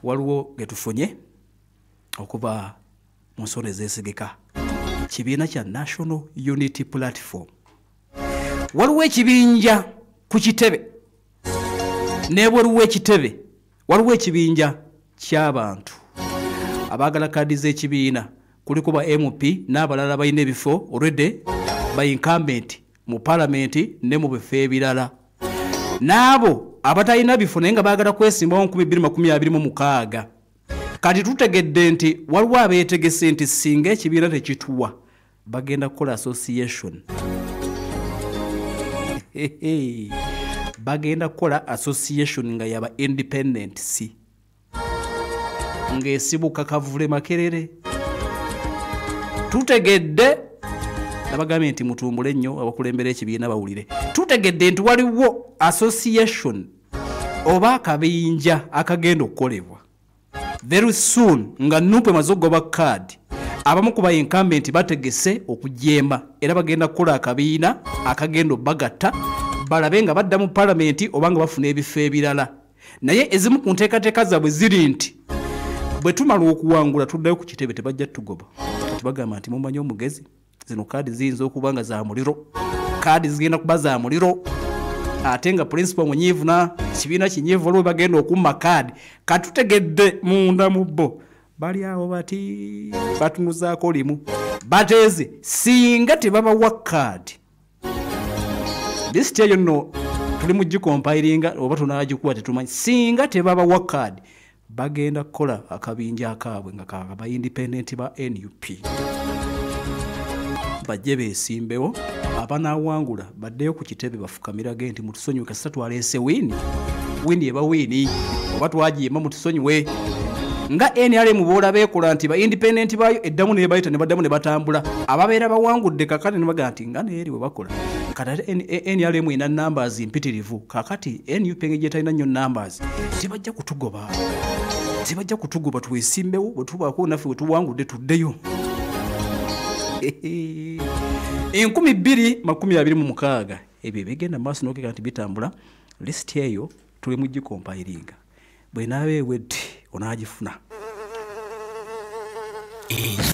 Waliwo getufunye okuva mu nsonda ezeesigika, kibiina kya National Unity Platform. Waliwo ekibinja ku kitebe, nebweru w'ekitebe waliwo ekibinja ky'abantu abaagala kaadi z'ekibiina, kuliko ba MP n'abalala balina ebifo already, ba incumbent mu palamenti ne mu bifo ebirala, n'abo abatalina bifo naye nga baagala kwesimbawo 2026. Kati tutegedde nti waliwo abeetegese nti singa ekibiina tekituwa bagenda kukola association, bagenda kukola association nga yaba independent, si ng'esibuka Kavule Makerere. Tutegedde, nabagambye nti mutumbule nnyo abakulembera ekibiina bawulire. Tutegedde nti waliwo association oba akabinja akagenda okukolebwa very soon nga NUP emaze okugoba kaadi. Abamu ku ba incumbent bategese okujeema era bagenda kukola akabiina akagenda obbagatta balabe nga badda mu palamenti oba nga bafuna ebifo ebirala. Naye ezimu ku nteekateeka zaabwe ziri nti bwe tumala okuwangula tuddayo ku kitebe, tebajja tugoba. Kati bagamba nti mumanyi omugezi, zino kaadi ziyinza okuba nga za muliro, kaadi zigenda kuba za muliro, ate nga principal munyiivu na kibiina kinyiivu, waliwo bagenda okumma kaadi. Katutegedde munda mu bo bali awo bati batunuzaako limu, bateeze singa tebabawa kaadi. Lisiti eyo nno tuli mu gicompilinga oba tunaagikuwa tetumanyi. Singa tebabawa kaadi bagenda kukola akabinja akaabwe nga kaba independent ba NUP, bajje beesimbewo, abanaawangula baddeyo ku kitebe bafukamirage nti mutusonyiwe, kasita twaleese win, win eba win, oba twagiima mutusonyiwe. Nga NRM boola beekola nti ba independent baayo eddamu ne bayita ne baddamu ne batambula, ababeera bawangudde kakati ne bagaa nti nga neeri bwe bakola. Kati ate NRM erina numbers mpitirivu, kakati NUP engeri gyetalina nnyo numbers tebajja kutugoba, tebajja kutugoba, twesimbewo bwe tubaako naffe bwe tuwangudde tuddeyo. 2026 ebyo ebigenda maaso n'okeka nti bitambula. Lisiti eyo tuli mu gicompilinga, bwenaaba ewedde onaagifuna.